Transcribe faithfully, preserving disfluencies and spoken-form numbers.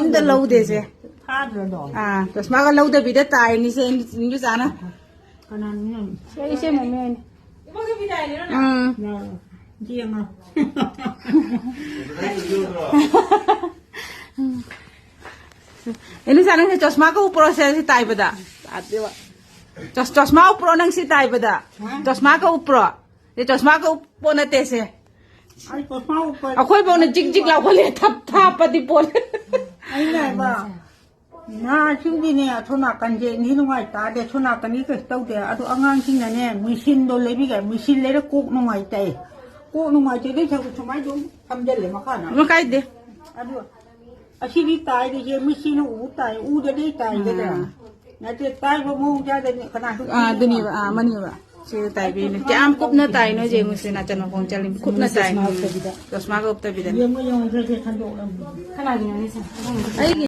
ꯑꯝꯇ ꯂꯧꯗꯦꯁꯦ꯫ ꯐꯥꯗ꯭ꯔꯗꯣ? ꯑꯥ, ꯆꯁꯃꯥꯒ ꯂꯧꯗꯕꯤꯗ ꯇꯥꯏꯅꯤꯁꯦ, ꯏꯟꯗꯨꯆꯥꯅ꯫ ꯀꯅꯥꯅꯣ? ꯁꯦ, ꯏꯆꯦ ꯃꯃꯤ ꯍꯣꯏꯅꯤ꯫ ꯎꯝ꯫ ꯌꯥꯔꯣꯏ꯫ ꯌꯦꯡꯉꯣ꯫ ꯏꯟꯗꯨꯆꯥ, ꯅꯪꯁꯦ ꯆꯁꯃꯥꯒ ꯎꯞꯄ꯭ꯔꯣ ꯁꯦ, ꯁꯤ ꯇꯥꯏꯕꯗ? ꯆꯁ-, ꯆꯁꯃꯥ ꯎꯞꯄ꯭ꯔꯣ ꯅꯪ ꯁꯤ ꯇꯥꯏꯕꯗ? ꯍꯥ? ꯆꯁꯃꯥꯒ ꯎꯞꯄ꯭ꯔꯣ? ꯑꯦ, ꯆꯁꯃꯥꯒ ꯎꯞꯄꯣ ꯅꯠꯇꯦꯁꯦ꯫ ꯑꯩ ꯆꯁꯃꯥ ꯎꯞꯄ ꯑꯩꯈꯣꯏ ꯐꯥꯎꯅ ꯖꯤꯛ ꯖꯤꯛ ꯂꯥꯎꯈꯠꯂꯦ, ꯊꯞ ꯊꯥꯞꯄꯗꯤ ꯄꯣꯜꯂꯦ꯫ ꯑꯩꯅ ꯍꯥꯏꯕ, ꯅꯍꯥꯁꯤꯡꯗꯤꯅꯦ, ꯑꯁꯣꯝ ꯅꯥꯀꯟꯁꯦ ꯏꯟꯊꯤ ꯅꯨꯡꯉꯥꯏ ꯇꯥꯗꯦ, ꯑꯁꯣꯝ ꯅꯥꯀꯟꯒꯤ ꯀꯩꯁꯨ ꯇꯧꯗꯦ꯫ ꯑꯗꯣ ꯑꯉꯥꯡꯁꯤꯡꯅꯅꯦ, ꯃꯦꯆꯤꯟꯗꯣ ꯂꯩꯕꯤꯒꯦ, ꯃꯦꯆꯤꯟ ꯂꯩꯔ ꯀꯣꯛ ꯅꯨꯡꯉꯥꯏ ꯇꯥꯏ꯫ ꯀꯣꯛ ꯅꯨꯡꯉꯥꯏꯇꯦ, ꯑꯗꯨꯏ ꯁꯔꯨꯛ ꯁꯨꯃꯥꯏꯅ ꯑꯗꯨꯝ ꯊꯝꯖꯜꯂꯦ ꯃꯈꯥꯗ꯫ ꯑꯗꯨ ꯀꯥꯏꯗꯦ꯫ ꯑꯗꯨ ꯑꯁꯤꯗꯤ ꯇꯥꯏꯔꯤꯁꯦ, ꯃꯤꯠꯁꯤꯅ ꯎ ꯇꯥꯏ, ꯎꯗꯗꯤ ꯇꯥꯏꯒꯗ꯭ꯔꯥ? ꯑꯥ꯫ ꯅꯠꯇꯦ, ꯇꯥꯏꯕ ꯃꯑꯣꯡ ꯆꯥꯗꯗꯤ ꯀꯅꯥꯁꯨ ꯑꯥ, ꯑꯗꯨꯅꯦꯕ, ꯑꯥ, ꯑꯃꯅꯦꯕ꯫ ꯁꯤꯗ ꯇꯥꯏꯕꯤꯅꯦ꯫ ꯀꯌꯥꯝ ꯀꯨꯞꯅ ꯇꯥꯏꯅꯣ ꯌꯦꯡꯉꯨꯁꯦ, ꯅꯥꯆꯟ ꯃꯈꯣꯡ ꯆꯠꯂꯤ꯫ ꯀꯨꯞꯅ ꯇꯥꯏ꯫ ꯆꯁꯃꯥ ꯎꯞꯇꯕꯤꯗ꯫ ꯆꯁꯃꯥꯒ ꯎꯞꯇꯕꯤꯗꯅꯦ꯫ ꯌꯦꯡꯉꯣ, ꯌꯦꯡꯉꯣ, ꯁꯦ, ꯁꯦ, ꯈꯟꯗꯣꯛꯂꯝꯃꯣ꯫ ꯀꯅꯥꯒꯤꯅꯣ ꯑꯩꯁꯦ? ꯑꯩꯒꯤ